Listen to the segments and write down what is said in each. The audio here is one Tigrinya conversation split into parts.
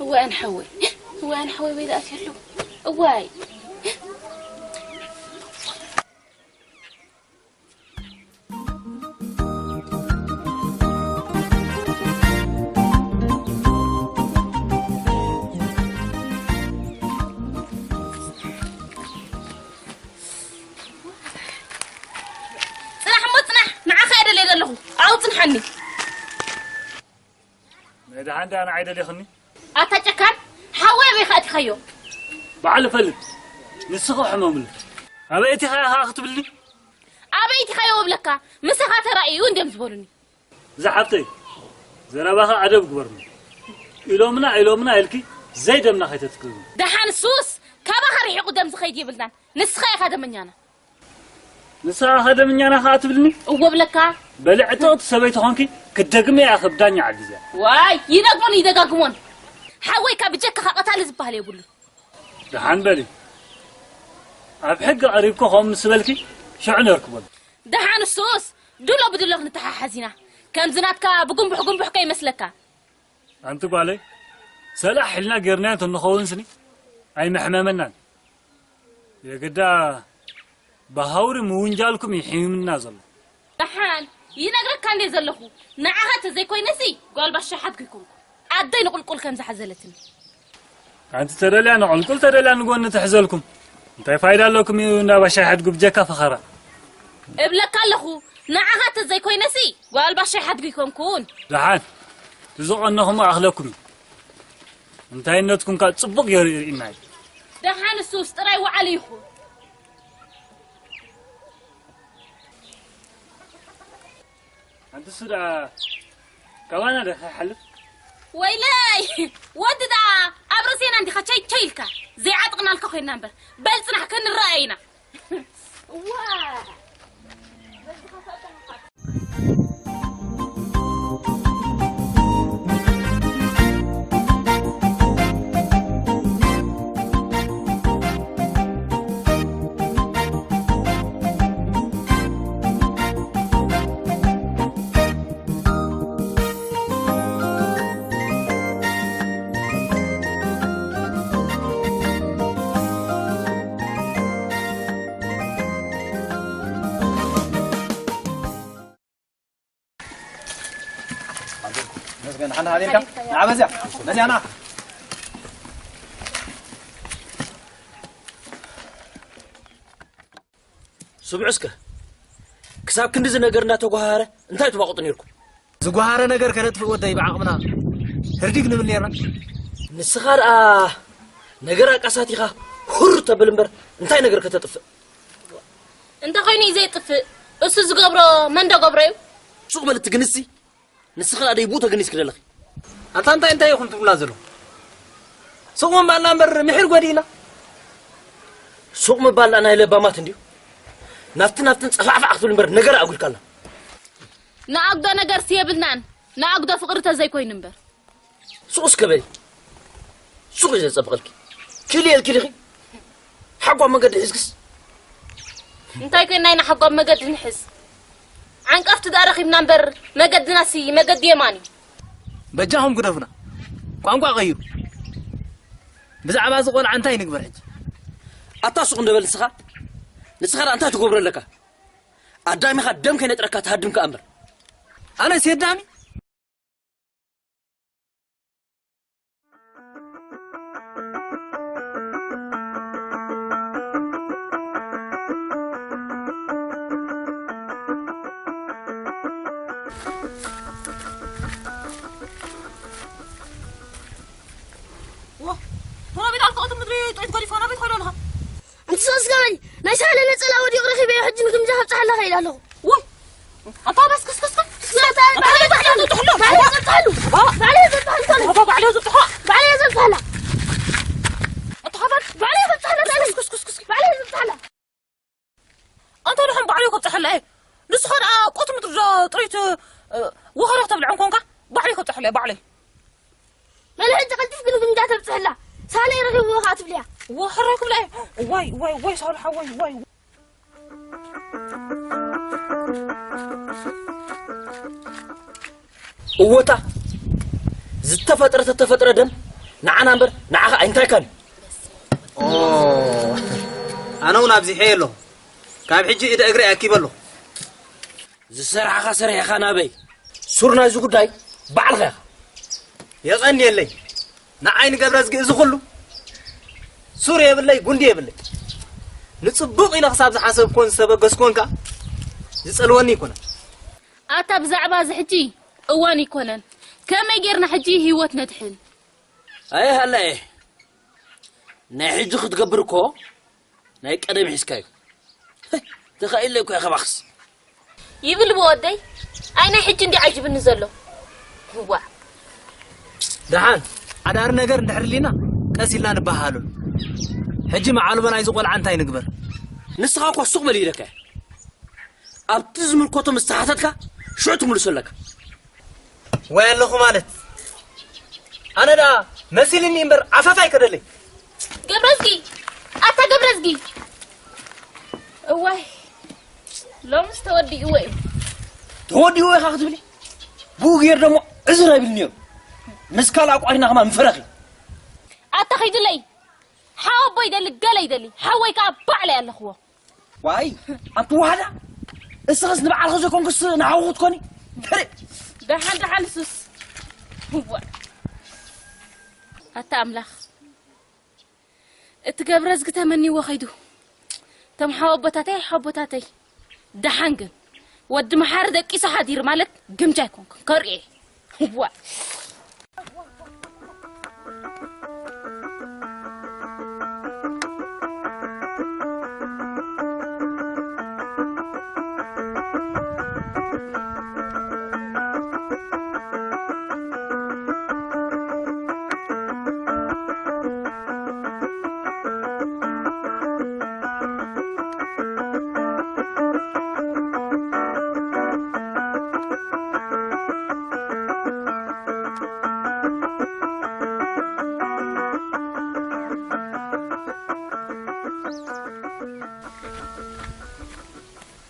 እዋይ ኣነ ሓወይ፣ እዋይ ኣነ ሓወይ፣ ወይ ዝኣትየሉ። እዋይ። ጽናሕ እሞ ጽናሕ፣ ንዓኻ እየ ደልየ ዘለኹ። ኣብኡ ጽንሓኒ። ናይ ደሓን ደኣ ንዓይ ደሊኽኒ? ኣታ ጨካን፣ ሓወይ ኣበይ ከኣ ኣቲኻዮ? ባዕሉ ፈልጥ፣ ንስኺ ሕመምሉ። ኣበይ ኣቲኻዮ ከኣ ክትብልኒ? ኣበይ ኣቲኻዮ እብለካ፣ ምሳኻ ተራእዩ እንድዮም ዝበሉኒ። እዛ ሓፍተይ፣ ዘረባኻ ኣደብ ግበርሉ። ኢሎምና፣ ኢሎምና ኢልኪ ዘይደምና ከይተትክብኒ። ደሓን ሱስ፣ ካባኻ ርሒቑ ደም ዝኸይድ የብልናን። ንስኻ ኢኻ ደመኛና። ንስኻ ደመኛና ኸኣ ትብልኒ? እወ እብለካ። በሊ ዕጥቕቲ ሰበይቲ ኾንኪ ክትደግሚ እያ ከብዳኛ ዓዲ እዚኣ። ዋይ፣ ይደግሞን ይደጋግሞን። ሓወይካ ብጀካኻ ቀታሊ ዝበሃል የብሉ። ደሓን በሊ። ኣብ ሕጊ ቀሪብኩ ከምኡ ምስ በልኪ ሽዑ ነርክበሉ። ደሓን እሱስ፣ ድሎ ብድሎ ክንተሓሓዝ ኢና። ከምዚ ናትካ ብጉንቡሕ ጉንቡሕ ከይመስለካ። ኣንቲ ጓለይ፣ ሰላሕ ኢልና ጌርናዮ እንተንኸውን ስኒ ኣይመሕመመናን። የግዳ ብሃውሪ ምውንጃልኩም እዩ ሒምና ዘሎ። ደሓን ይነግረካ እንዴ ዘለኹ፣ ንዓኻ ተዘይኮይነሲ ጓል ባሻይ ሓትኩ ይኮንኩ። ኣደይ ንቁልቁል ከም ዝሓዘለትኒ። ኣንቲ ተደልያ ንቁልቁል ተደልያ ንጎኒ ትሕዘልኩም። እንታይ ፋይዳ ኣለኩም እዩ እንዳ ባሻይ ሓድጉ ብጀካ ፈኸራ? እብለካ ኣለኹ፣ ንዓኻ ተዘይኮይነሲ ጓል ባሻይ ሓድጉ ይኮንኩን። ደሓን፣ ዝቐነኹም ኣኽለኩም እዩ። እንታይነትኩም ከኣ ጽቡቕ ገይሩ ይርእየና እዩ። ደሓን እሱስ ጥራይ ወዓል ይኹን። ኣንቲ እሱ ደኣ ካባና ዶ ከይሓልፍ? ወይለይ! ወዲ ደኣ ኣብ ርእሴና እንዲኻ ቸይ ቸይ ኢልካ። ዘይዓጥቕናልካ ኮይንና እምበር። በል ጽናሕ ክንረኣይ ኢና። እዋ! መስገን ሓና ሃሊልካ ንዓ በዚያ በዚያ ንዓ ስምዑ እስከ ክሳብ ክንድዚ ነገር እናተጓሃረ እንታይ ትባቕጡ ነይርኩም? ዝጓሃረ ነገር ከነጥፍእ ወደይ ብዓቕምና ህርዲግ ንብል ነርና። ንስኻ ደኣ ነገር ኣቃሳቲኻ ሁር ተብል እምበር እንታይ ነገር ከተጥፍእ? እንተ ኾይኑ እዩ ዘይጥፍእ። እሱ ዝገብሮ መን ዶ ገብሮ እዩ? ሱቕ በል እቲ ግንሲ። ንስኺ ደኣ ደይ ብኡ ተገኒስኪ ዘለኺ። ኣንታ እንታይ እንታይ ኢኹም ትብሉና ዘለኹም? ሱቕ ምባልና እምበር ምሒር ጎዲእና። ሱቕ ምባልና ናይ ለባማት እንድዩ። ናብቲ ናብትን ጸፋዕፋዕ ክትብል እምበር ነገር ኣጉልካልና። ንኣጉዶ ነገርሲ የብልናን። ንኣጉዶ ፍቕሪ ተዘይኮይኑ እምበር። ሱቕ እስከ በሊ። ሱቕ እዩ ዘጸብቐልኪ። ክልየልኪ ዲኺ? ሓቋብ መገዲ ሒዝክስ? እንታይ ኮይና ኢና ሓቋብ መገዲ ንሕዝ? ዓንቀፍቲ ደኣ ረኺብና እምበር መገድናሲ መገዲ የማን እዩ። በጃኹም ግደፉና። ቋንቋ ቀይሩ። ብዛዕባ እዚ ቆልዓ እንታይ ንግበር ሕጂ? ኣታ ሱቕ እንደ በል ንስኻ። ንስኻ ደኣ እንታይ ትገብሮ ኣለካ? ኣዳሚኻ ደም ከይነጥረካ ትሃድም ከኣ እምበር። ኣነስ የዳሚ? ዋ፣ ቶናቤት ኣልኮ እቲ ምድሪ ጥሪት ገዲፍካ ናበይ ትኸዶ ኣለኻ? ኣንቲ ሰስ ገበን ናይ ሳለ ነጸላ ወዲቑ ረኺበዮ ሕጂ ንግምጃ ከብጽሓላ ከይደ ኣለኹ። ወይ ኣታ በስክስክስክስ ባዕለይ ዘብጥሓሉ ባዕለይ ዘብጥሓሉ ባዕለይ ዘብጥሓሉ ባዕለይ ዘብጥሓላ ኣንታ ድሓን ባዕለይ ከብፅሐላ እየ ንስኻ ደኣ ቆት ምድሪ ዶ ጥሪት ወኸርያ ተብልዐን ኮንካ ባዕለይ ከብፅሐላ እየ ባዕለይ በል ሕጂ ቀልጢፍኪ ንግምጃ ተብፅሕላ ሳለይ ረኺብዎ ከዓ ትብልያ ወኸርያ ክብላ እየ ዋይ ዋይ ዋይ ሳሉ ሓወይ ዋይ እወታ ዝተፈጥረ ተተፈጥረ ደም ንዓና እምበር ንዓኻ ኣይንታይካን እዩ ኣነ እውን ኣብዚሐ ኣለኹ ካብ ሕጂ እደ እግሪ ኣኪበ ኣለኹ ዝሰርሓኻ ሰሪሕኻ ናበይ ሱር ናይዚ ጉዳይ ባዕልኻ ኢኻ የቐንየለይ ንዓይ ንገብረዝጊ እዚ ኩሉ ሱር የብለይ ጉንዲ የብለይ ንጽቡቕ ኢለ ክሳብ ዝሓሰብኮን ዝተበገስኮን ከኣ ዝጸልወኒ ይኮነ ኣታ ብዛዕባ እዚ ሕጂ እዋን ይኮነን ከመይ ጌርና ሕጂ ህይወት ነድሕን ኣየ ሃላየ ናይ ሕጂ ክትገብር እኮ ናይ ቀደም ሒዝካዩ ተኻኢለ እኮ ኢኻ ባኽስ ይብል ብወደይ ኣይ ናይ ሕጂ እንዲ ዓጅብኒ ዘሎ ዋ ደሓን ሓዳር ነገር እንድሕር ሊና ቀስ ኢልና ንበሃሃለሉ ሕጂ መዓልቦ ናይዚ ቆልዓ እንታይ ንግበር ንስኻ እኳ ሱቕ በል ኢለካ ኣብቲ ዝምልከቶ ምስ ተሓተትካ ሽዑ ትምልሶ ኣለካ ወይ ኣለኹ ማለት ኣነ ደኣ መሲልኒ እምበር ዓፋፍ ኣይከደለይ ገብረዝጊ ኣታ ገብረዝጊ እዋይ ሎምስ ተወዲእዎ እዩ ተወዲእዎ ኢኻ ክትብሊ ብኡ ገይር ደሞ ዕዝር ኣይብል ነይሩ ምስ ካልእ ኣቋሪና ከማ ምፈረኺ ኣታ ኸይድለይ ሓወቦ ይደሊ ገለ ይደሊ ሓወይ ከዓ ባዕለይ ኣለኽዎ ዋይ ኣንቲ ዋሕዳ እስኽስ ንባዕልኺ ዘይኮንክስ ንሓውኹ ትኮኒ ደሓን ደሓን ሱስ ኣታ ኣምላኽ እቲ ገብረዝጊ ተመኒዎ ከይዱ እቶም ሓወቦታተይ ሓቦታተይ ደሓን ግን ወዲ መሓሪ ደቂሱ ሓዲሩ ማለት ግምጃ ኣይኮንኩን ከርእየ ዋ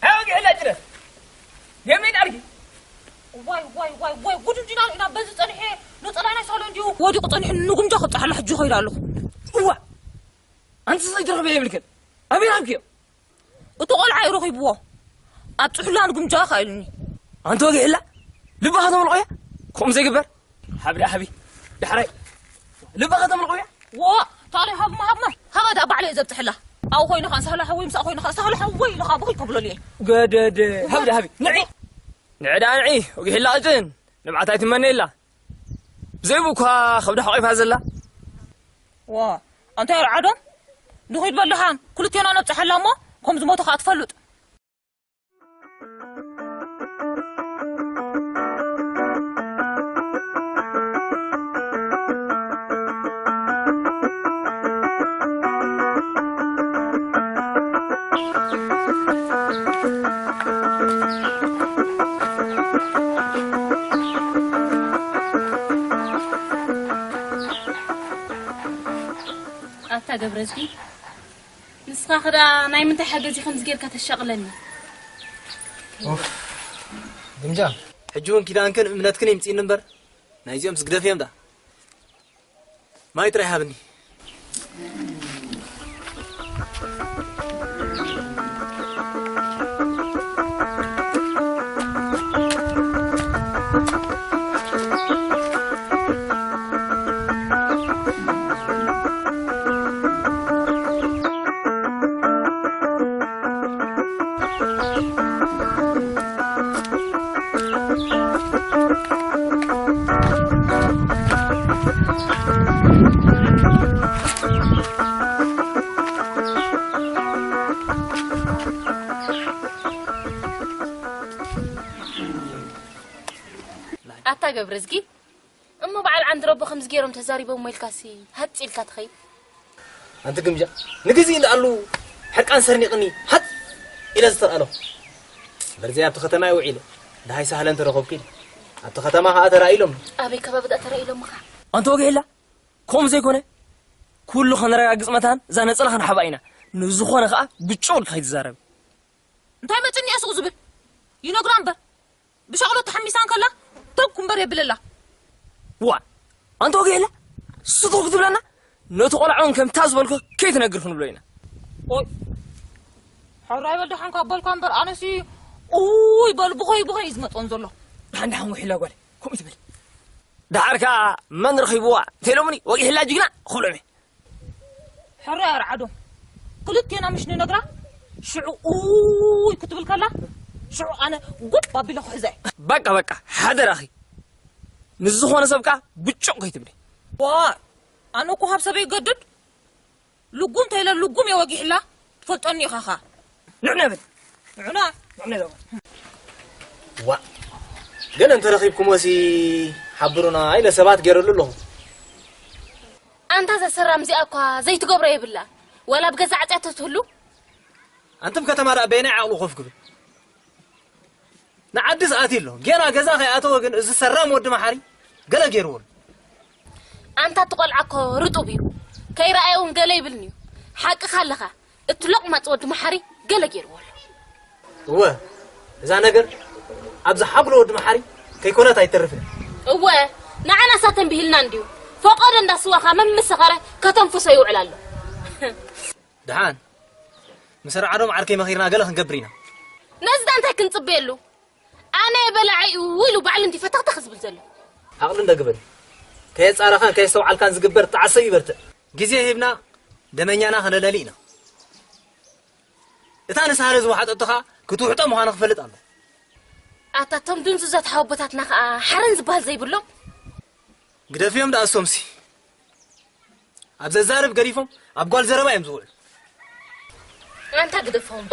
ኣወጊሕላ ጅረ የመይ ዳርጊ ዋይ ዋይ ዋይ ዋይ ጉድ እንዲና ኢና በዚ ጸኒሐ ነጸላ ናይ ሳሎን ድዩ ወዲቑ ጸኒሑ ንጉምጃ ክብጽሓላ ሕጂ ኸይዳ ኣለኹ እዋ ኣንቲ ዘይትረኽበ የብልክን ኣበይ ረኽብክዮ እቲ ቆልዓ እዩ ረኺብዎ ኣብፅሑላ ንጉምጃ ኸኢሉኒ ኣንቲ ወጊሕላ ልባኻ ተመልቆያ ከምኡ ዘይግበር ሓብዳ ሓቢ ዳሕራይ ልባኻ ተመልቆያ ዎ ታሪ ሃብማ ሃብማ ሃባ ዳ ባዕለ ዘብፅሕላ ኣብ ኮይንኻ ሳህላ ሓወይ ምሳእ ኮይንኻ ሳህላ ሓወይ ኢልኻ ብኽል ከብሎልየ ገደደ ሃብዳ ሓቢ ንዒ ንዕዳ ንዒ ወጊሕላ ቅጭን ንብዓት ኣይትመነየላ። ብዘይብኡ እኳ ከብዳ ሓቒፋ ዘላ። ዋ፣ ኣንታ ኣርዓዶም፣ ንኺድ በል ደሓን፣ ክልቴና ነብጽሓላ እሞ ከም ዝሞቱ ኸኣ ትፈልጥ። ኣታ ገብረዝጊ፣ ንስኻ ኸዳ ናይ ምንታይ ሓገዝ እዩ ከምዚ ጌርካ ተሻቕለኒ? ኡፍ፣ ግምጃ፣ ሕጂ እውን ኪዳንክን እምነትክን ይምጽእኒ እምበር፣ ናይዚኦም ስግደፍ እዮም ደኣ። ማይ ጥራይ ሃብኒ። ኣታ ገብረዝጊ፣ እሞ በዓል ዓንድረቦ ከምዚ ገይሮም ተዛሪቦሞ ኢልካሲ ሃጽ ኢልካ ትኸይድ? ኣንቲ ግምጃ፣ ንግዜ እንዳኣሉ ሕርቃን ሰርኒቕኒ ሃጽ ኢለ ዝተርኣሎ። በርዘይ ኣብቲ ከተማ እየ ውዒለ፣ ደሃይ ሳህለ እንተረኸብኩ ኢለ። ኣብቲ ከተማ ኸኣ ተራእይሎም። ኣበይ ከባቢ ደኣ ተራእይሎምኻ? ኣንቲ ወግሒላ፣ ከምኡ ዘይኮነ፣ ኩሉ ከነረጋግጽ መታን እዛ ነጸላ ክንሓባ ኢና። ንዝኾነ ኸኣ ብጭቕ ኢልካ ከይትዛረብ። እንታይ መጽኒ እያ ሱቕ ዝብል? ይነግራ እምበር። ብሸቕሎ ተሓሚሳ እንከላ ተኩ እምበር የብለላ። ዋ፣ ኣንተ ወገ የለ፣ ስቶ ክትብለና፣ ነቲ ቆልዓ እውን ከምታ ዝበልኩ ከይትነግር ክንብሎ ኢና። ኦይ፣ ሕራይ በል ደሓን ካብ በልካ እምበር፣ ኣነሲ ኡይ በል ብኾይ ብኾይ እዩ ዝመጽኦን ዘሎ። ደሓን ደሓን ውሒላ ጓል፣ ከምኡ ትብል። ደሓር ከኣ መን ረኺብዋ? እንተኢሎምኒ፣ ወጊሕላ ጅግና ክብሎም እየ። ሕራይ ኣርዓዶም፣ ክልቴና ምሽ ንነግራ፣ ሽዑ ኡይ ክትብል ከላ፣ ሽዑ ኣነ ጉብ ኣቢለ ክሕዛ እየ። በቃ፣ በቃ፣ ሓደራኺ። ምስ ዝኾነ ሰብ ከኣ ብጭቕ ከይትብሊ። ዋ፣ ኣነ እኮ ካብ ሰበይ ይገድድ። ልጉም ተይለ ልጉም እየ ወጊሕላ፣ ትፈልጠኒ ኢኻ ኸኣ። ንዕና በል። ንዕና? ንዕና በል። ዋ፣ ግን እንተረኺብኩሞሲ ሓብሩና ኢለ ሰባት ገይረሉ ኣለኹ። ኣንታ እዛ ሰራም እዚኣ እኳ ዘይትገብሮ የብላ። ዋላ ኣብ ገዛ ዓጽያቶ ትህሉ? ኣንትም ከተማ ደኣ በየናይ ዓቕሉ ኮፍ ክብል? ንዓዲስ ኣትዩ ኣሎ። ጌና ገዛ ከይኣተወ ግን እዚ ሰራም ወዲ መሓሪ ገለ ገይርዎ ኣሎ። ኣንታ እቲ ቆልዓ እኮ ርጡብ እዩ። ከይረኣየ እውን ገለ ይብልኒ እዩ። ሓቅኻ ኣለኻ። እቲ ሎቕማጽ ወዲ መሓሪ ገለ ገይርዎ ኣሎ። እወ፣ እዛ ነገር ኣብዚ ሓጉሎ ወዲ መሓሪ ከይኮነት ኣይተርፍን። እወ፣ ንዓናሳ ተንቢህልና እንድዩ። ፈቐዶ እንዳ ስዋኻ መምሰኸረ ከተንፍሶ ይውዕል ኣሎ። ደሓን፣ ምስ ኣርዓዶም ዓርከይ መኺርና ገለ ክንገብር ኢና። ነዚ ዳ እንታይ ክንጽበየሉ? ኣነ በላዒ እዩ ኢሉ ባዕሉ እንዲ ፈተኽተኽ ዝብል ዘሎ። ዓቕሊ እንደ ግበር። ከየጻረኻን ከየስተውዓልካን ዝግበር ጣዕሰ እዩ በርትዕ። ግዜ ሂብና ደመኛና ከነለሊ ኢና። እታ ንስሃለ ዝወሓጠቶ ኸኣ ክትውሕጦ ምዃኑ ክፈልጥ ኣሎ። ኣታ እቶም ድንዙዛት ሓወቦታትና ኸኣ ሓረን ዝበሃል ዘይብሎም። ግደፍዮም ደኣ እሶምሲ። ኣብ ዘዛርብ ገዲፎም ኣብ ጓል ዘረባ እዮም ዝውዕሉ። ኣንታ ግደፎም እባ።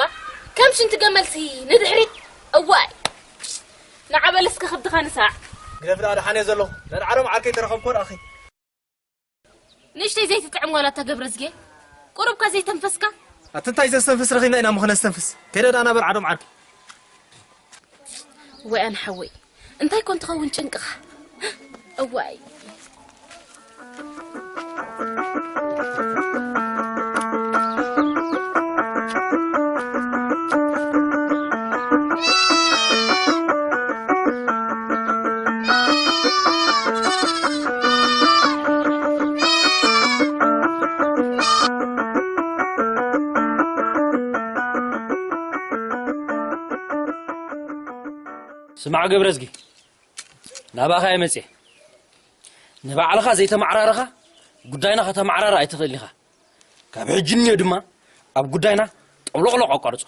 ከም ሽንቲ ገመልሲ ንድሕሪት። እዋይ። ንዓ በል እስከ ከብድኻ ንሳዕ። ግደፍ ደኣ ደሓን እየ ዘለኹ። ነድዓሮም ዓርከይ ተረኸብኩ ደኣኺ። ንእሽተይ ዘይትጥዕም ዋላ እታ ገብረዝጌ? ቁሩብካ ዘይተንፈስካ? ኣቲ እንታይ ዘስተንፍስ ረኺብና ኢና እሞ ከነስተንፍስ? ከይደ ደኣ ናበል ዓዶም ዓርከይ። ወይ ኣነ ሓወይ፣ እንታይ ኮን ትኸውን ጭንቅኻ? እዋይ። ስማዕ ገብረዝጊ፣ ናባኻ እየ መጽየ። ንባዕልኻ ዘይተማዕራረኻ ጉዳይና ከተማዕራረ ኣይትኽእል ኢኻ። ካብ ሕጂ እኒኦ ድማ ኣብ ጉዳይና ጠብሎቕሎቕ ኣቋርጾ።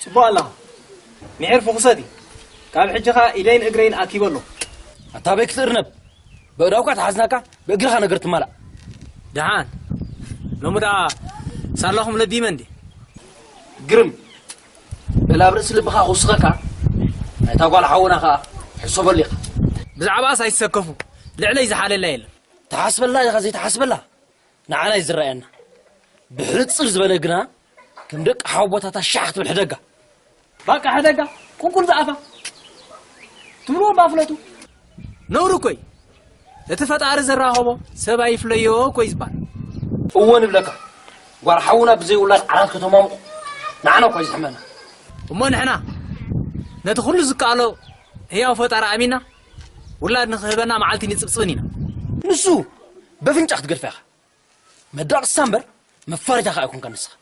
ጽቡቕ ኣለኻ። ምሒር ፍኹሰት እዩ። ካብ ሕጂ ኸኣ ኢደይን እግረይን ኣኪበ ኣለኹ። ኣታ በይ ክትእርነብ? በእዳውካ ተሓዝናካ፣ ብእግርኻ ነገር ትማላእ። ደሓን። ሎሚ ደኣ ሳላኹም ለቢመ እንዴ? ግርም። በል ኣብ ርእሲ ልብኻ ክውስኸካ፣ ናይታ ጓል ሓውና ኸኣ ሕሰበሉ ኢኻ። ብዛዕባኣስ ኣይትሰከፉ። ልዕለይ ዝሓለላ የለን። ትሓስበላ ኢኻ ዘይትሓስበላ፣ ንዓና እዩ ዝረኣየና። ብሕጽር ዝበለ ግና፣ ከም ደቂ ሓወቦታታ ሻሕ ክትብል ሕደጋ። ባቃ ሕደጋ፣ ቁልቁል ዝኣፋ። ትብልዎ እባ ፍለጡ። ነውሪ እኮ እዩ። እቲ ፈጣሪ ዘራኸቦ ሰብ ኣይፍለዮ እኮ እዩ ዝበሃል። እወ ንብለካ። ጓል ሓውና ብዘይ ውላድ ዓራት ከተማሙቕ ንዓና እኮ እዩ ዝሕመና። እሞ ንሕና ነቲ ኩሉ ዝከኣሎ ህያው ፈጣሪ ኣሚና ውላድ ንኽህበና መዓልቲ ንጽብጽብን ኢና። ንሱ በፍንጫ ክትገድፋ ኢኻ። መዳቕስታ እምበር መፋሪታ ከኣ ኣይኮንካን ንስኻ።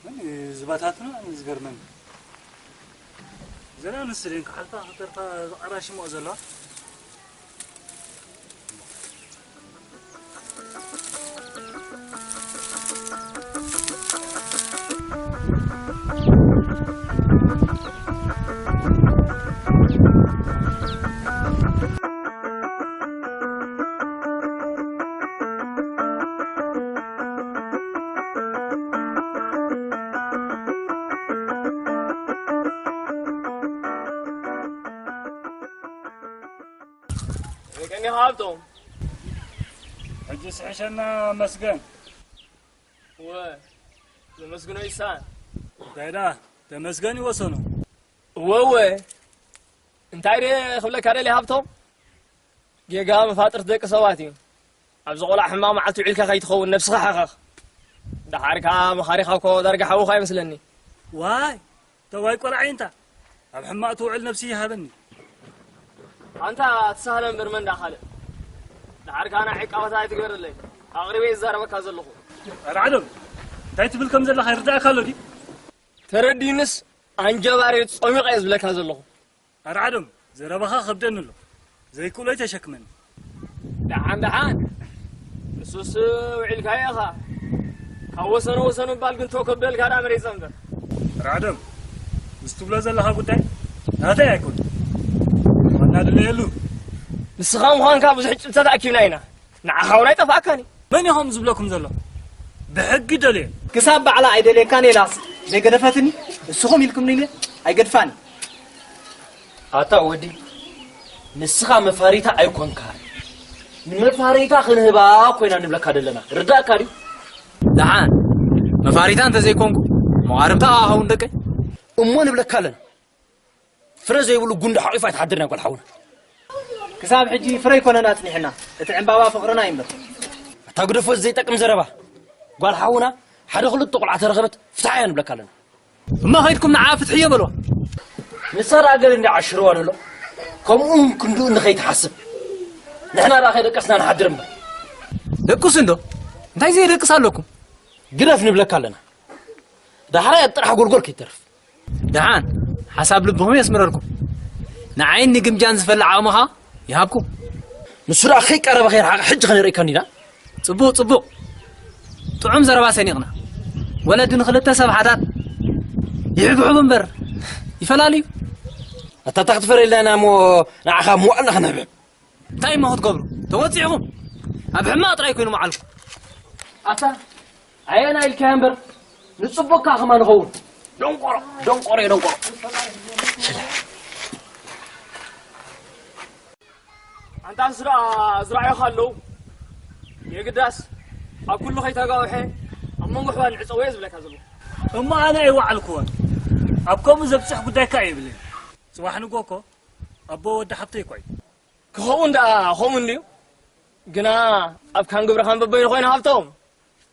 ምን ዝበታትና ዝገርመኒ። ዘና ንስደን ክሓልፋ ክተርፋ ዝቐራ ሽሞቕ ዘለዋ። ርቀኒ ሃብቶም። ሕጂ ስሕሸና መስገን። እወ፣ ዘመስግኖ ይሳን። እንታይ ደኣ፣ ተመስገን ይወሰኖ። እወ፣ እወ። እንታይ ደኣ ክብለካ ደልየ ሃብቶም? ጌጋ መፋጥርቲ ደቂ ሰባት እዩ። ኣብዚ ቆልዓ ሕማቕ መዓልቲ ውዒልካ ከይትኸውን ነብስኻ ሓኸኽ። ደሓር ከኣ መኻሪኻ እኮ ዳርጋ ሓውኻ ይመስለኒ። ዋይ፣ ተዋይ ቆልዓ እንታ ኣብ ሕማቕ ትውዕል ነብሲ ይሃበኒ። ኣንታ ትሳህለ እምበር መን ደኣ ካልእ። ደሓር ከኣ ናይ ዕቃባታ ኣይትግበረለይ። ኣቕሪበ እየ ዝዛረበካ ዘለኹ። ኣርዓዶም፣ እንታይ ትብል ከም ዘለኻ ይርዳእካ ኣሎ ድዩ? ተረዲኡንስ ኣንጀባሪ ጾሚቐ እየ ዝብለካ ዘለኹ። ኣርዓዶም፣ ዘረባኻ ከብደኒ ኣሎ። ዘይክእሎ ኣይተሸክመኒ። ደሓን ደሓን። ንሱስ ውዒልካዮ ኢኻ። ካብ ወሰኑ ወሰኑ እምባል ግን ተው ከብለልካ ደኣ መሪጸ እምበር። ኣርዓዶም፣ ምስ ትብሎ ዘለኻ ጉዳይ ናተይ ኣይኮን። ዋና ድለየሉ። ንስኻ ምዃንካ ብዙሕ ጭብጥታት ኣኪብና ኢና። ንዓኻ እውን ኣይጠፍኣካን እዩ። መን ኢኹም ዝብለኩም ዘሎ? ብሕጊ ደልየ። ክሳብ ባዕላ ኣይደልየካን ኢላስ ዘይገደፈትኒ፣ ንስኹም ኢልኩምኒ ኢለ ኣይገድፋን። ኣታ ወዲ፣ ንስኻ መፋሪታ ኣይኮንካን። ንመፋሪታ ክንህባ ኮይና ንብለካ ደለና። ርዳእካ ድዩ? ደሓን፣ መፋሪታ እንተዘይኮንኩ፣ መቓርብታ ከኣ ኸውን ደቀይ። እሞ ንብለካ ኣለና። ፍረ ዘይብሉ ጉንዲ ሓቒፋ ኣይትሓድርን እያ ጓል ሓውና። ክሳብ ሕጂ ፍረ ኣይኮነን ኣጽኒሕና፣ እቲ ዕምባባ ፍቕርና እዩ እምበር። ኣታ ግደፎ ዘይጠቅም ዘረባ። ጓል ሓውና ሓደ ክልተ ቆልዓ ተረኸበት ፍትሓ እያ ንብለካ ኣለና። እሞ ከይድኩም ንዓ ፍትሕዮ በልዋ። ንሳ ደኣ ገለ እንዲ ዓሽርዋ ንሎ። ከምኡ ክንድኡ ንኸይትሓስብ። ንሕና ደኣ ከይደቀስና ንሓድር እምበር። ደቅሱ እንዶ? እንታይ ዘየደቅስ ኣለኩም? ግደፍ ንብለካ ኣለና። ዳሕራይ ኣብ ጥራሕ ጎልጎል ከይተርፍ። ደሓን፣ ሓሳብ ልብኹም የስምረልኩም። ንዓይን ንግምጃን ዝፈልዕ ዓቕምኻ ይሃብኩም። ንሱ ደኣ ከይቀረበ ከይረሓቐ ሕጂ ከነርእየካ እንዲና። ጽቡቕ፣ ጽቡቕ። ጥዑም ዘረባ ሰኒቕና። ወለዲ ንኽልተ ሰብ ሓታት ይሕብሕቡ እምበር ይፈላልዩ። ኣታ እንታይ ክትፈርየልና ኢና እሞ ንዓኻ መዋእልና ከነሕብሕብ? እንታይ እሞ ክትገብሩ? ተወጺዕኹም። ኣብ ሕማቕ ጥራይ ኮይኑ መዓልኩም። ኣታ ኣየና ኢልካዮ እምበር፣ ንጽቡቕካ ከማ ንኸውን። ደንቆሮ፣ ደንቆሮ፣ ደንቆሮ። ኣንታ ንሱ ደኣ ዝረኣዩኻ ኣለዉ። የግዳስ ኣብ ኩሉ ከይተጋውሐ ኣብ መንጎ ኣሕዋት ንዕጸዎ እየ ዝብለካ ዘለኹ። እሞ ኣነ ኣይወዓልኩዎን። ኣብ ከምኡ ዘብጽሕ ጉዳይካ የብለይን። ጽባሕ ንግሆ እኮ ኣቦ ወዲ ሓብተይ እኮ እዩ። ክኸውን ደኣ ከምኡ እንድዩ። ግና ኣብ ካን ግብርኻን በበይኑ ኮይና ሃብቶም።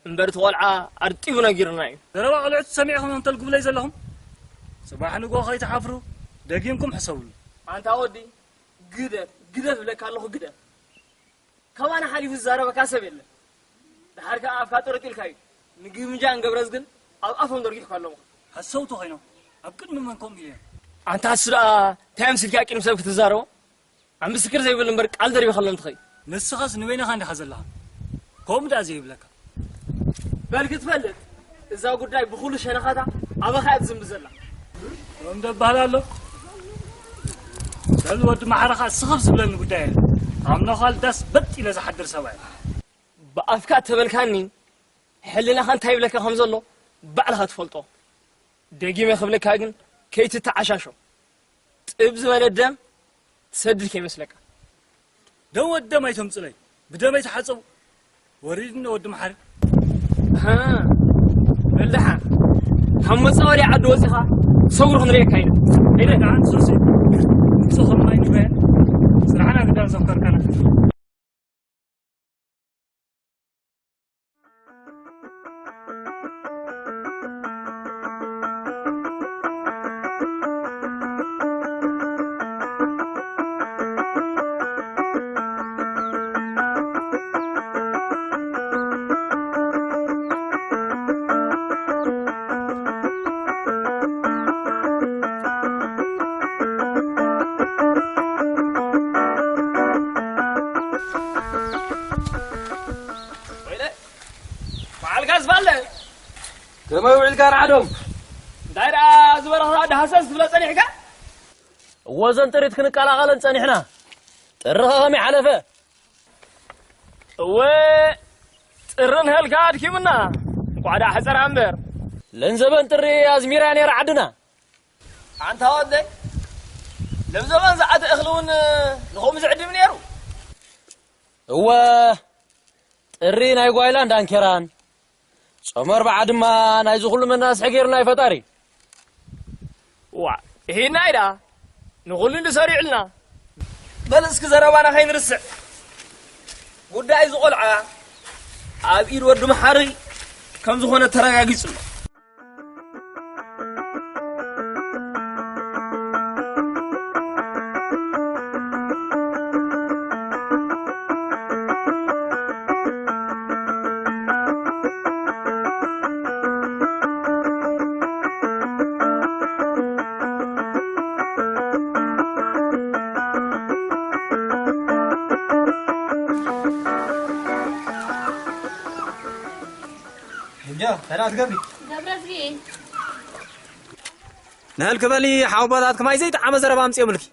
እምበር እቲ ቆልዓ ኣርጢቡ ነጊሩና እዩ። ዘረባ ቆልዑት ሰሚዕኹም እዮም ተልጉብለይ ዘለኹም? ጽባሕ ንግሆ ከይትሓፍሩ ደጊምኩም ሕሰብሉ። ኣንታ ወዲ፣ ግደፍ፣ ግደፍ እብለካ ኣለኹ፣ ግደፍ። ካባና ሓሊፉ ዝዛረበካ ሰብ የለን። ደሓር ከኣ ኣፍካ ጥርጥ ኢልካ እዩ። ንግምጃን ገብረዝግን ኣብ ኣፎም ዘርጊሕካ ኣለኹ። ሓሰውቲ ኮይኖም ኣብ ቅድሚ መን ከምኡ ኢለ? ኣንታ እሱ ደኣ እንታይ ኣምሲልካ ቅድሚ ሰብ ክትዛረቦ? ኣብ ምስክር ዘይብል እምበር ቃል ደሪበ ከሎ እንትኸይ። ንስኻስ ንበይንኻ እንዲኻ ዘለኻ። ከምኡ ደኣ ዘይብለካ። በል ክትፈልጥ፣ እዛ ጉዳይ ብኹሉ ሸነኻታ ኣባኻ እያ ትዝንቢ ዘላ። ከም ደባህል ኣሎ። በል ወዲ ማሕረኻ ስኽፍ ዝብለኒ ጉዳይ የለ። ኣብ ነዃል ዳስ በጥ ኢለ ዝሓድር ሰብኣይ። ብኣፍካ ተበልካኒ፣ ሕልናኻ እንታይ ይብለካ ከም ዘሎ ባዕልኻ ትፈልጦ። ደጊመ ክብለካ ግን ከይትተዓሻሾ። ጥብ ዝበለ ደም ትሰድድ ከይመስለካ። ደም ወዲ ደም ኣይተምጽለይ። ብደመይ ተሓጸቡ። ወሪድኒ ወዲ መሓሪ። ሃ፣ በልደሓ። ካብ መጻወድያ ዓዲ ወጺኻ ሰጉሪ ክንርእየካ ኢና። ኣይደ። ደሓን ሱሲ። ንሱ ከም ማይ ንበ። ስራሕና ግዳን ዘፍከርከና። ወይለ፣ በዓልካ ዝባለ። ከመይ ውዒልካ ርዓዶም? እንታይ ደኣ ዝበረኽና ደሃሰስ ትብለ ጸኒሕካ? እወ፣ እዘን ጥሪት ክንቀላቐለን ጸኒሕና። ጥሪ ከ ከመይ ሓለፈ? እወ፣ ጥሪ ንህልካ ኣድኪሙና። እንቋዕ ደኣ ሕጸራ እምበር። ለንዘበን ጥሪ ኣዝሚራ ነይራ ዓድና። ኣንታ ወደይ፣ ለምዘበን ዝኣተ እኽሊ እውን ንኸምኡ ዝዕድም ነይሩ። እወ፣ ጥሪ ናይ ጓይላን ዳንኬራን፣ ጾመ ኣርብዓ ድማ ናይዚ ኩሉ መናስሒ ገይሩና እዩ ፈጣሪ። ዋ፣ ይሄና ኢዳ ንኹሉ እንዲ ሰሪዕልና። በል እስኪ ዘረባና ከይንርስዕ። ጉዳይ እዚ ቆልዓ ኣብ ኢድ ወዲ መሓሪ ከም ዝኾነ ተረጋጊጹ ኣሎ። እንጃ፣ እንታይ ደኣ ትገብሪ? ገብረዝጊ። ንህልክ በሊ፣ ሓወቦታትኪ ማይ ዘይጠዓመ ዘረባ ኣምጺኦምልኪ።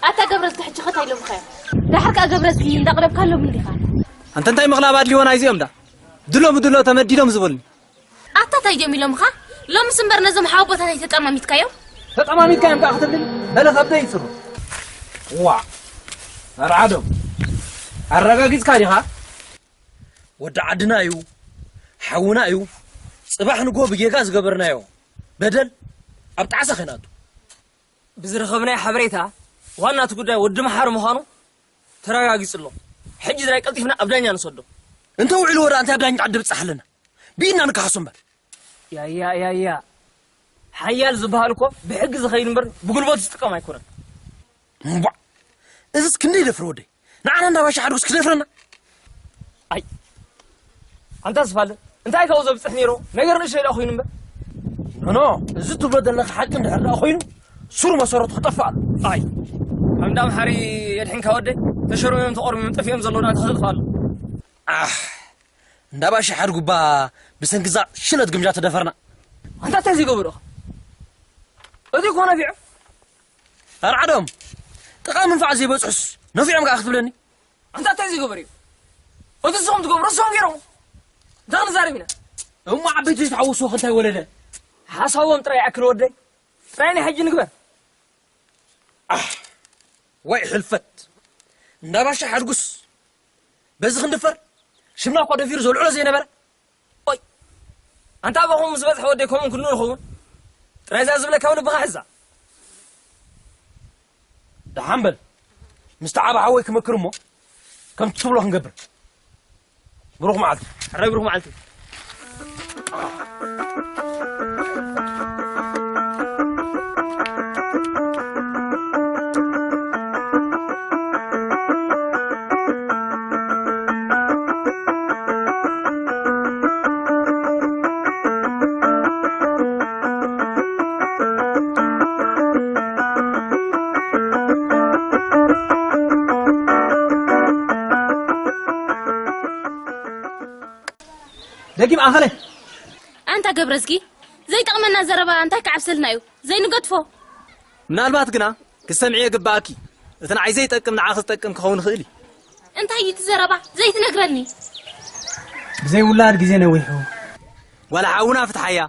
ኣታ ገብረዝጊ፣ ሕጂ ኸ እንታይ ኢሎምኻ እዮም? ደሓር ከኣ ገብረዝጊ እንዳቕረብካሎም እንዲኻ። ኣንተ እንታይ ምቕላብ ኣድልይዎ ናይዚኦም ደኣ? ድሎ ብድሎ ተመዲዶም ዝበሉኒ። ኣታ እንታይ ድዮም ኢሎምኻ? ሎምስ እምበር ነዞም ሓወቦታት ኣይተጠማሚትካዮም? ተጠማሚትካዮም ደኣ ክትብልኒ? በለ ከብደይ ይጽሩ። ዋእ፣ ኣርዓዶም፣ ኣረጋጊጽካ ዲኻ? ወዲ ዓድና እዩ፣ ሓውና እዩ። ጽባሕ ንግሆ ብጌጋ ዝገበርናዮ በደል ኣብ ጣዕሳ ከይንኣቱ። ብዝረኸብናዮ ሓበሬታ፣ ዋና እቲ ጉዳይ ወዲ መሓሪ ምዃኑ ተረጋጊጹ ኣሎ። ሕጂ ጥራይ ቀልጢፍና ኣብ ዳኛ ንሰዶ። እንተ ውዒሉ ወረ ኣንታ ዳኛ ዓዲ ብጻሕ ኣለና። ብኢድና ንከሓሶ እምበር። ያያ፣ ያያ። ሓያል ዝበሃል እኮ ብሕጊ ዝኸይድ እምበር ብጉልበቱ ዝጥቀም ኣይኮነን። እምቧ! እዝስ ክንደይ ይደፍር ወደይ? ንዓና እንዳ ባሻ ሓድጉስ ክደፍረና? ኣይ፣ ኣንታ ዝፋለ፣ እንታይ ካብኡ ዘብጽሕ ነይሩ? ነገር ንእሽተይ ደኣ ኮይኑ እምበር። ኖ፣ ኖ፣ እዚ ትብሎ ዘለኻ ሓቂ እንድሕር ደኣ ኮይኑ፣ ሱር መሰረቱ ክጠፍእ ኣሎ። ኣይ፣ ኣብ እንዳ መሓሪ የድሕንካ ወደይ፣ ተሸርሞም ተቖርሞም ጠፊኦም ዘለዉ ናትኻ ክጥፋ ኣሎ። ኣሕ፣ እንዳ ባሻ ሓድጉ እባ ብሰንኪ እዛ ሽለት ግምጃ ተደፈርና። ኣንታ እንታይ ዝገብሩ ኢኻ? እቲ እኮ ነፊዑ። ኣርዓዶም፣ ጥቓ ምንፋዕ ዘይበጽሑስ ነፊዖም ከኣ ክትብለኒ? ኣንታ እንታይ ዝገበሩ እዩ? እቲ ንስኹም ትገብሮ ንስኹም ገይሮም። እንታይ ክንዛረብ ኢና? እሞ ዓበይቲ ዝተሓወስዎ ከ እንታይ ወለደ? ሓሳቦም ጥራይ ይኣክል ወደይ። ጥራይ ናይ ሕጂ ንግበር። ኣሕ፣ ወይ ሕልፈት። እንዳ ባሻ ሓድጉስ በዚ ክንድፈር? ሽምና እኳ ደፊሩ ዘልዕሎ ዘይነበረ? ኦይ! ኣንታ ኣባኹም ምስ በጽሐ ወደይ ከምኡ ክንዱ ንኸውን? ጥራይ እዛ ዝብለካ ኣብ ልብኻ ሕዛ። ደሓን በል። ምስቲ ዓቢ ሓወይ ክመክር እሞ፣ ከምቲ ትብሎ ክንገብር። ብሩኽ መዓልቲ። ሕራይ ብሩኽ መዓልቲ። ደጊም ኣኸለ። ኣንታ ገብረዝጊ፣ ዘይጠቕመና ዘረባ እንታይ ክዓብሰልና እዩ? ዘይንገድፎ። ምናልባት ግና ክትሰምዕዮ ይግባኣኪ። እቲ ንዓይ ዘይጠቅም ንዓኺ ዝጠቅም ክኸውን ይኽእል እዩ። እንታይ እዩ እቲ ዘረባ ዘይትነግረኒ? ብዘይ ውላድ ግዜ ነዊሑ። ዋላ ሓውና ፍትሓያ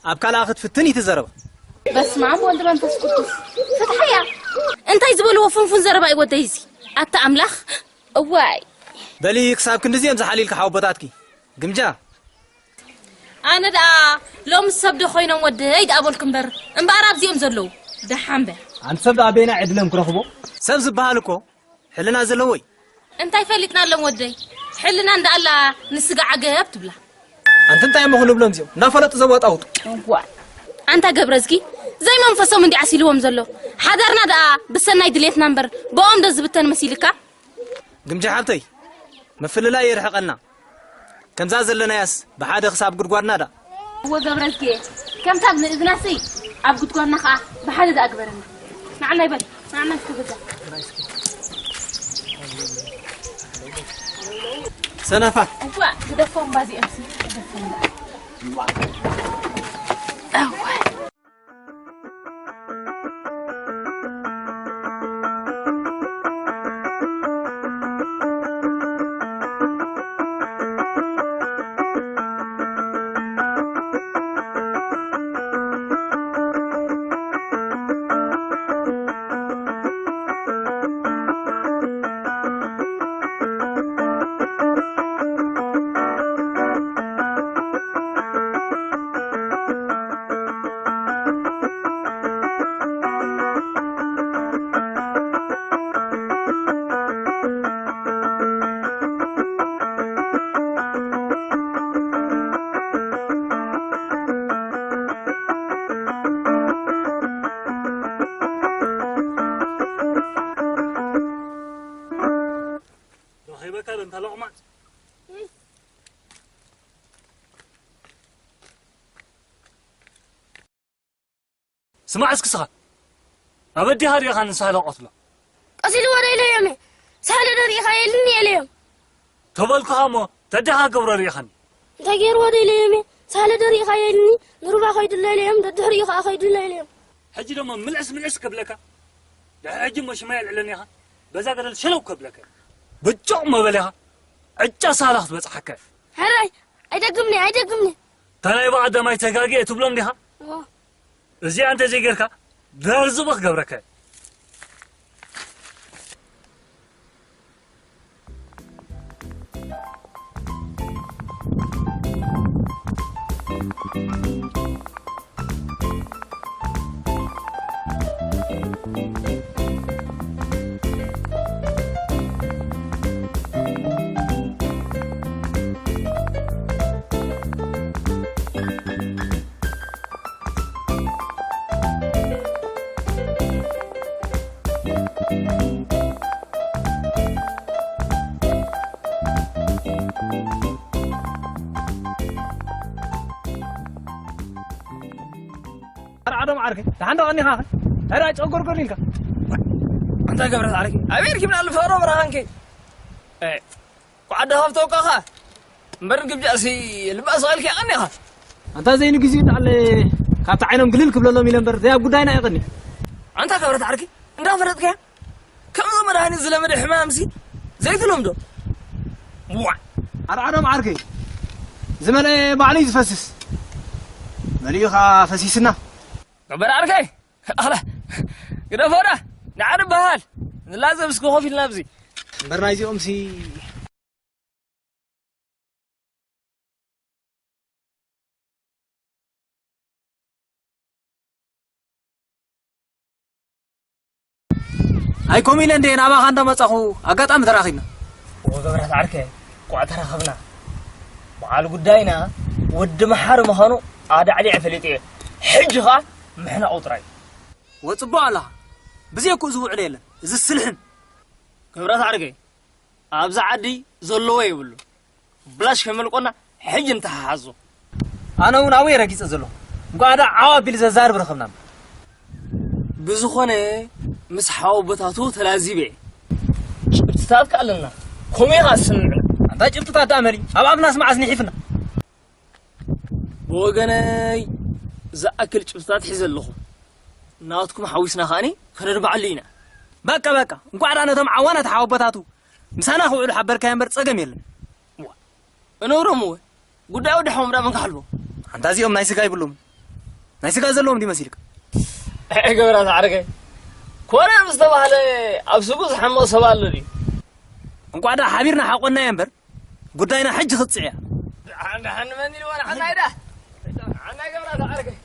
ኣብ ካልኣ ክትፍትን እዩ እቲ ዘረባ። በስመ ኣብ ወልድ መንፈስ ቅዱስ። ፍትሓያ፣ እንታይ ዝበልዎ ፍንፉን ዘረባ እዩ ወደይ እዚ? ኣታ ኣምላኽ፣ እዋይ። በሊ ክሳብ ክንድዚ እዮም ዝሓሊልካ ሓወቦታትኪ። ግምጃ። ኣነ ደኣ ሎምስ ሰብ ዶ ኮይኖም ወደይ ደኣ በልኩ እምበር፣ እምበኣር ኣብዚኦም ዘለዉ ደሓን በል። ኣንቲ ሰብ ደኣ በየናይ ዕድሎም ክረኽቦ? ሰብ ዝበሃል እኮ ሕልና ዘለዎ እዩ። እንታይ ፈሊጥናሎም ወደይ? ሕልና እንዳኣላ ንስጋ ዓገብ ትብላ። ኣንቲ እንታይ እሞ ክንብሎም እዚኦም? እናፈለጡ ዘዋጣውጡ። እዋ፣ ኣንታ ገብረዝጊ፣ ዘይመንፈሶም እንዲ ዓሲልዎም ዘሎ። ሓዳርና ደኣ ብሰናይ ድሌትና እምበር ብኦም ዶ ዝብተን መሲልካ? ግምጃ ሓብተይ፣ ምፍልላይ የርሕቐልና። ከምዛ ዘለናያስ ብሓደ ክሳብ ጉድጓድና ደኣ። እወ ገብረዝጌ፣ ከምታ ኣብ ንእዝናሲ ኣብ ጉድጓድና ኸዓ ብሓደ ደኣ ግበረና። ንዓና ይበል፣ ንዓና እስከ ገዛ። ሰነፋ። እዋ፣ ግደፎም ባዚኦምሲ፣ ግደፎም ደኣ። እዋ። ረኺበካ ዶ እንታ ሎቕማጽ? ስማዕ እስኪ ስኻ፣ ኣብ ኣዴኻ ርኢኻ ንሳህለ ቀትሎ። ቀሲልዎ ዶ ኢለዮም እየ? ሳህለ ዶ ርኢኻ የልኒ ኢለዮም። ተበልኩኻ እሞ፣ ተደኻ ገብሮ ርኢኻኒ። እንታይ ገይርዎ ዶ ኢለዮም እየ? ሳህለ ዶ ርኢኻ የልኒ፣ ንሩባ ከይዱ ኣሎ ኢለዮም፣ ደድሕሪኡ ኸዓ ከይዱ ኣሎ ኢለዮም። ሕጂ ደሞ ምልዕስ ምልዕስ ከብለካ፣ ድሕሪ ሕጂ እሞ ሽማይ ኣልዕለኒ ኢኻ፣ በዛ ገደል ሸለው ከብለካ። ብጭቕ እሞ በል ኢኻ፣ ዕጫ ሳህለ ክትበጽሓካ እየ። ሕራይ፣ ኣይደግምኒ፣ ኣይደግምኒ። እታ ናይ ብቐዳማይ ተጋግየ ትብሎም ዲኻ? እዎ። እዚኣ እንተዘይጌርካ፣ ደርዝቦ ክገብረካ እየ። ኣርዓዶም ዓርከይ፣ ደሓን ዶ ቀኒኻ? እንታይ ደኣ ጨጎርጎር ኢልካ? እንታይ ገብረት ዓርከይ? ኣበይ ርኪብና ንፈሮ ብርሃንከይ? እ፣ ኳዕ ደሃብ ተውቃኻ። እምበር ግብጃእሲ ልባ ሰቐልካ ቀኒኻ። ኣንታ ዘይንግዜኡ እንዳኣለ ካብቲ ዓይኖም ግልል ክብለሎም ኢለ እምበር፣ ዘይ ኣብ ጉዳይና እየ ቀኒኹ። ኣንታ ገብረት ዓርከይ፣ እንዳፈለጥካያ? ከምዚ መድሃኒት ዝለመደ ሕማምሲ ዘይትለምዶ። ዋዕ። ኣርዓዶም ዓርከይ፣ ዝመልአ ባዕሉ እዩ ዝፈስስ። መሊኡ ኸዓ ፈሲስና። ገበር ዓርከይ፣ ኣላ፣ ግደፎና፣ ንዓ ንበሃል። ንላዘብ እስኪ ኮፍ ኢልና ኣብዚ። እምበር ናይዚኦምሲ። ኣይ፣ ከምኡ ኢለ እንደ ናባኻ እንዳመጻኹ ኣጋጣሚ ተራኺብና። ወገብራት ዓርከ፣ ቋዕ ተራኸብና። በዓል ጉዳይና ወዲ መሓሪ ምዃኑ ኣዳዕዲዐ ፈሊጠ እየ። ሕጂ ኸኣ ምሕናቑ ጥራይ። ወጽቡቕ ኣለኻ። ብዘይ እኮ ዝውዕል የለን። እዚ ስልሕም። ገብራት ዓርከ፣ ኣብዚ ዓዲ ዘለዎ የብሉ። ብላሽ ከመልቆና ሕጂ እንተሓሓዞ። ኣነ እውን ኣብኡ እየ ረጊጸ ዘለኹ። እንኳዕ ደኣ ዓው ኣቢሉ ዘዛርብ ረኸብና። ብዝኾነ ምስ ሓወቦታቱ ተላዚበ እየ። ጭብጥታት ከ ኣለና። ከምኡ ኢኻ ዝስምዕና። ኣንታ ጭብጥታት ደኣ መሊ ኣብ ኣፍናስ መዓስ ንሒፍና። ወገነይ፣ ዝኣክል ጭብጥታት ሒዘ ኣለኹ። ናትኩም ሓዊስና ከኣኒ ከነድባዓሉ ኢና። በቃ በቃ፣ እንኳዕ ደኣ ነቶም ዓዋናት ሓወቦታቱ ምሳና ክውዕሉ ሓበርካዮ እምበር ጸገም የለን። እነውሮም እወ፣ ጉዳዩ ድሓዎም ደኣ መን ክሓልፎ? ኣንታ እዚኦም ናይ ስጋ ይብሉም፣ ናይ ስጋ ዘለዎም ድዩ መሲልካ? ገብራት ዓርከይ፣ ኮነ ምስ ተባህለ ኣብ ስጉ ዝሓምቕ ሰብ ኣሎ ድዩ? እንቋዕ ደኣ ሓቢርና ሓቆናዮ እምበር፣ ጉዳይና ሕጂ ክጽዕ እያ። ደሓን ደሓን፣ መን ኢልዎ ንዓና ኢዳ? ደሓን ናይ ገብራት ዓርከይ።